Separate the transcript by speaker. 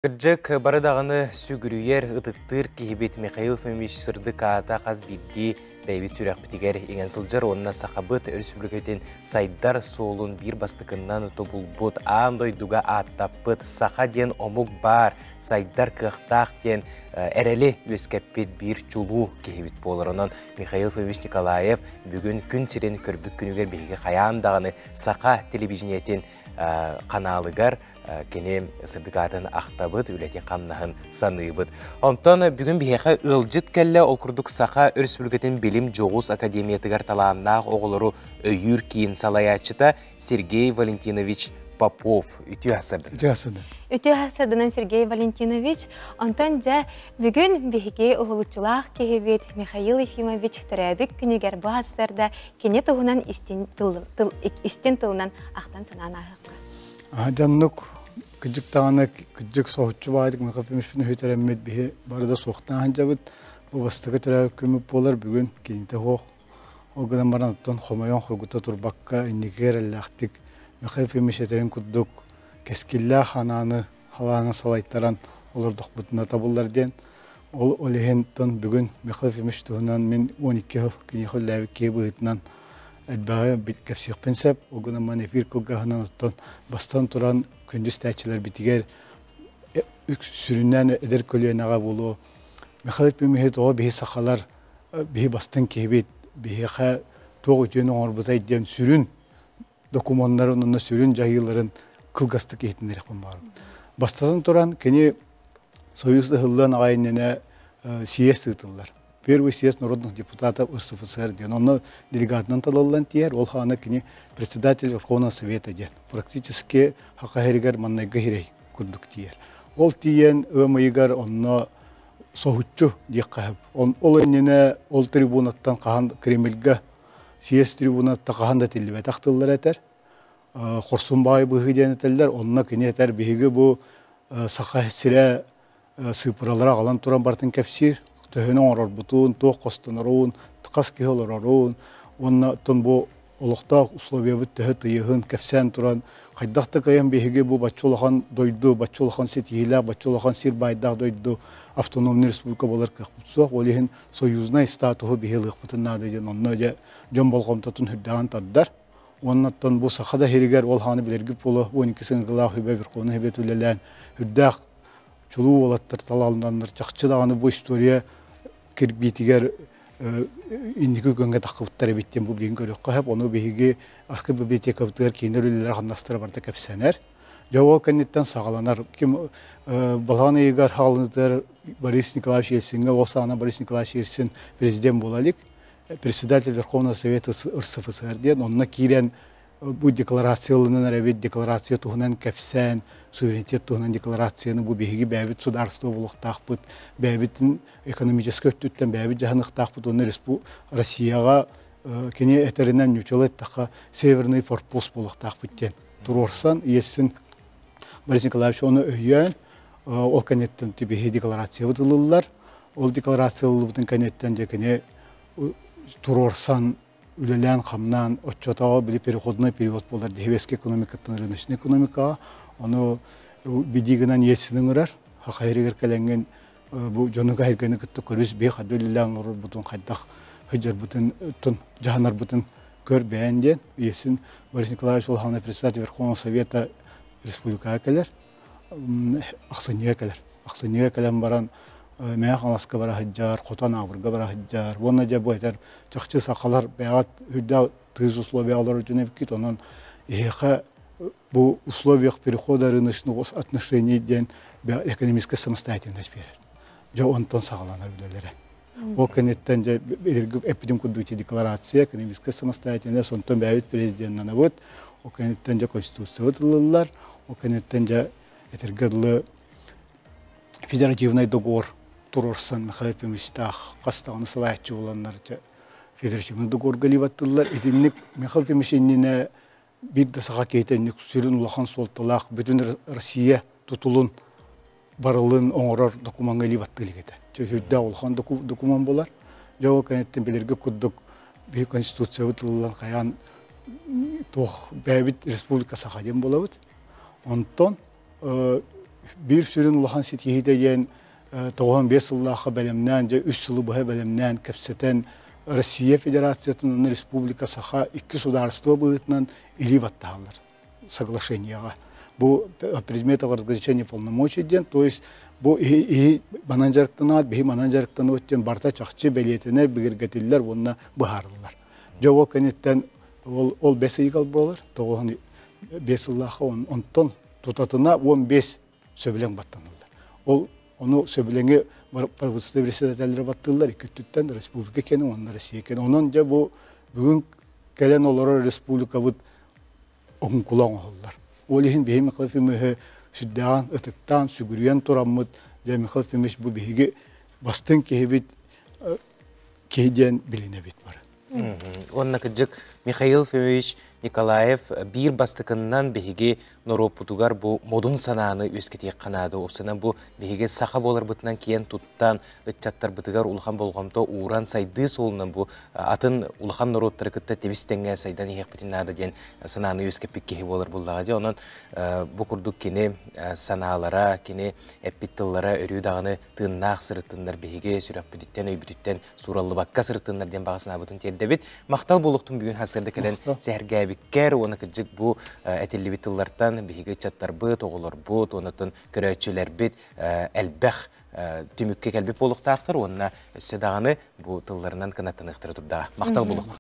Speaker 1: Кырдьык, бары даҕаны сүгүрүйэр, ытыктыыр киһибит Михаил Фомич сырдык аата хас биирдии бэйэбит сүрэхпитигэр иҥэн сылдьар уонна Сахабыт Өрөспүүбүлүкэтин сайдар суолун биир бастакыннан тобулбут, аан дойдуга ааттаппыт саха диэн омук баар, сайдар кыахтаах диэн эрэли үөскэппит биир чулуу киһибит буолар. Онон Михаил Фомич Николаев бүгүн күн сирин көрбүт күнүгэр биһиги хайаан даҕаны саха телевидениетин ханаалыгар кини сырдык аатын ахтабыт, үлэтин-хамнаһын саныыбыт. Онтон бүгүн биһиэхэ ыалдьыт кэллэ, ол курдук Саха Өрөспүүбүлүкэтин билим дьоҕус академиятыгар талааннаах оҕолору өйүүр киин салайааччыта Сергей Валентинович Попов. Үтүө сардан.
Speaker 2: Үтүө сардан.
Speaker 3: Үтүө сарданан Сергей Валентинович. Онтон дьэ бүгүн биһиги уһулуччулаах киһибит Михаил Ефимович төрөөбүт күнүгэр бу сарда кини туһунан истин, тыл, тыл, истин тылынан ахтан санаан ааһыахха.
Speaker 2: Дьоннук кыдьык даҕаны кыдьык соһуччу баайдык Михаил үһүтэрэммит биһи бары да суохтаан сылдьабыт. Бу бастакы төрөөбүт күммүт буолар бүгүн кинитэ суох. Ол гынан баран оттон хомойон хоргута турбакка инникигэ эрэллээхтик Михаил Ефимович этэрин курдук кэскиллээх ханааны халааны салайтаран олордохпутуна табыллар диэн. Ол ол иһин бүгүн Михаил Ефимович туһунан мин 12 сыл киниэхэ үлэлээбит киһи быһыытынан элбэҕи кэпсиэхпин сөп. Ол гынан ман эфир кылгаһынан оттон бастан туран күндү истээччилэрбитигэр сүрүннээн эдэр көлүөнэҕэ буолуо. Михаил Ефимович тоҕо биһи сахалар биһи бастыҥ киһибит, биһиэхэ туох үтүөнү оҥорбутай диэн сүрүн докумуоннарын уонна сүрүн дьайыыларын кылгастык иһитиннэриэхпин баҕарабын. Бастатан туран, кини Союз ыһыллыан аҕай иннинэ съезд ыытыллар. Первый съезд народных депутатов РСФСР диэн. Онно делегатынан талыллан тиийэр. Ол хаана кини председатель Верховного Совета диэн. Практически хака иһэригэр маннайга иһирэй курдук тиийэр. Ол тиийэн ыам ыйыгар онно соһуччу диэххэ сөп. Ол иннинэ ол трибунаттан хаһан Кремльга съезд трибунаттан хаһан да этиллибэтэх тыллар этэр. Хорсун баай быһыы диэн этэллэр. Онно кини этэр биһиги бу Саха сирэ сыыппаралары аҕалан туран барытын кэпсиир. Төһөнү оҥорорбутун, туох хостоноруун, хас киһи олороруун уонна оттон бу олохтоох условиябыт төһө тыйыһын кэпсээн туран хайдах да кыайан биһиги бу бачча улахан дойду, бачча улахан ситиһиилээх, бачча улахан сир баайдаах дойду автономный республика буолар кыахпыт суох. Ол иһин союзнай статуһу биһи ылыахпытын наада диэн онно дьэ дьон болҕомтотун үрдэҕин тардар. Уонна оттон бу саха да иһигэр ол хааны билэргит буолуо 12 сыҥыргылаах үбэ Верховнай Совет үлэлээн үрдээх чулуу уолаттар талаалананнар чахчы даҕаны бу история кирбиитигэр инники күөҥҥэ таххыбыттар эбит диэн бу билигин көрүөххэ сөп. Ону биһиги архив библиотекабытыгар киинэр үлэлэр хамнастара барыта кэпсэнэр. Дьэ ол кэнниттэн саҕаланар. Ким балаҕан ыйыгар хаалынытыгар Борис Николаевич Ельциҥҥэ ол саҕана Борис Николаевич Ельцин президент буола илик. Председатель Верховного Совета РСФСР диэн онно киирэн бу декларация ылынан эрэбит, декларация туһунан кэпсээн, суверенитет туһунан декларацияны бу биһиги бэйэбит судаарыстыба буолуохтаахпыт, бэйэбитин экономическай өттүттэн бэйэбит дьаһаныахтаахпыт уонна Россияҕа кини этэринэн ньучала эттэххэ северный форпост буолуохтаахпыт диэн туруорсан Ельцин Борис Николаевич ону өйөөн ол кэнниттэн биһиги декларациябыт ылыллар. Ол декларация ылыллыбытын кэнниттэн дьэ кини туруорсан үлэлээн-хамнаан оччотооҕу били переходной период буолар дьэһибэски экономикаттан рыночный экономикаҕа ону бидии гынан Ельцин ыҥырар саха сиригэр кэлэҥҥин бу дьону кэһиргэни кытта көрүс биһи хадда үлэлээн олорорбутун хайдах сылдьарбытын тун дьаһанарбытын көр бэйэн диэн Ельцин Борис Николаевич Улаханов председатель Верховного Совета республикаҕа кэлэр ахсынньыга кэлэр. Ахсынньыга кэлэн баран Мэҥэ Хаҥаласка бара сылдьар, Хотон Аабырга бара сылдьар. Уонна дьэ бу этэр чахчы сахалар бэйэҕит үрдээх тыйыс условияҕа олорор дьон эбиккит. Онон эһиэхэ бу условиях перехода рыночных отношений диэн экономическая самостоятельность биэрэр. Дьэ онтон саҕаланар үлэлэрэ. Ол кэнниттэн дьэ эппитим курдук ити декларация, экономическая самостоятельность, онтон бэйэбит президеннанабыт, ол кэнниттэн дьэ конституциябыт ылыллар, ол кэнниттэн дьэ этэргэ дылы федеративный договор туруорсан Михаил Ефимовичтаах хас даҕаны салайааччы буоланнар дьэ федеративный договорга либаттыллар. Итинник Михаил Ефимович иннинэ биир да саха киһитэ инник сүрүн улахан суолталаах бүтүн Россия тутулун барылын оҥорор докумуоҥҥа илии баттыы илик этэ. Сүрдээх улахан докумуон буолар. Дьэ ол кэнниттэн билэргэ курдук биһи конституциябыт ылыллан хайаан туох бэйэбит республика Саха диэн буолабыт. Онтон Биир сүрүн улахан ситиһиитэ диэн 95 сыллаахха бэлэмнээн, дьэ үс сылы быһа бэлэмнээн, кэпсэтэн Россия Федерациятын уонна Республика Саха икки судаарыстыба быһыытынан илии баттаһаллар соглашениеҕа. Бу предметов разграничения полномочий диэн, то есть бу иһи манан дьарыктанаат, биһи манан дьарыктаныат диэн барыта чахчы бэлиэтэнэр, бигэргэтиллэр уонна быһаарыллар. Дьэ ол кэнниттэн ол, ол бэс ыйыгал буолар, 95 сыллаахха онтон тутатына 15 сөбүлэҥ баттаныллар. Ол ону сөбүлэҥи правительство председателлэрэ баттыыллар икки өттүттэн республика кэнэ уонна Россия кэнэ. Онон дьэ бу бүгүн кэлэн олорор республикабыт оҥкула оҥоһуллар. Ол иһин биһи Михаил Ефимовиһы сүрдээҕин ытыктаан, сүгүрүйэн тураммыт, дьэ Михаил Ефимович бу биһиги бастыҥ киһибит киһи диэн билинэбит бары.
Speaker 1: Уонна кырдьык Михаил Ефимович Николаев биир бастакыннан биһиги норуоппутугар бу модун санааны үөскэтиэххэ наада. Уопсайынан бу биһиги саха буоларбытынан киэн туттан, ыччаттарбытыгар улахан болҕомто ууран сайдыы суолунан бу атын улахан норуоттары кытта тэбис тэҥҥэ сайдан иһиэхпитин наада диэн санааны үөскэппит киһи буолар буллаҕа дии. Онон бу курдук кини санаалара, кини эппит тыллара өрүү даҕаны тыыннаах сырыттыннар биһиги сүрэхпититтэн, өйбүтүттэн суураллыбакка сырыттыннар диэн баҕа санаабытын тиэрдэбит. Махтал буолуохтун бүгүн сарсыарда кэлэн сэһэргээбиккэр уонна кырдьык бу этиллибит тыллартан биһиги ыччаттарбыт, оҕолорбут, уонна көрөөччүлэрбит элбэх түмүккэ кэлбит буолуохтаахтар уонна өссө даҕаны бу тылларынан кынаттаныахтара турдаҕа. Махтал буолуохтун.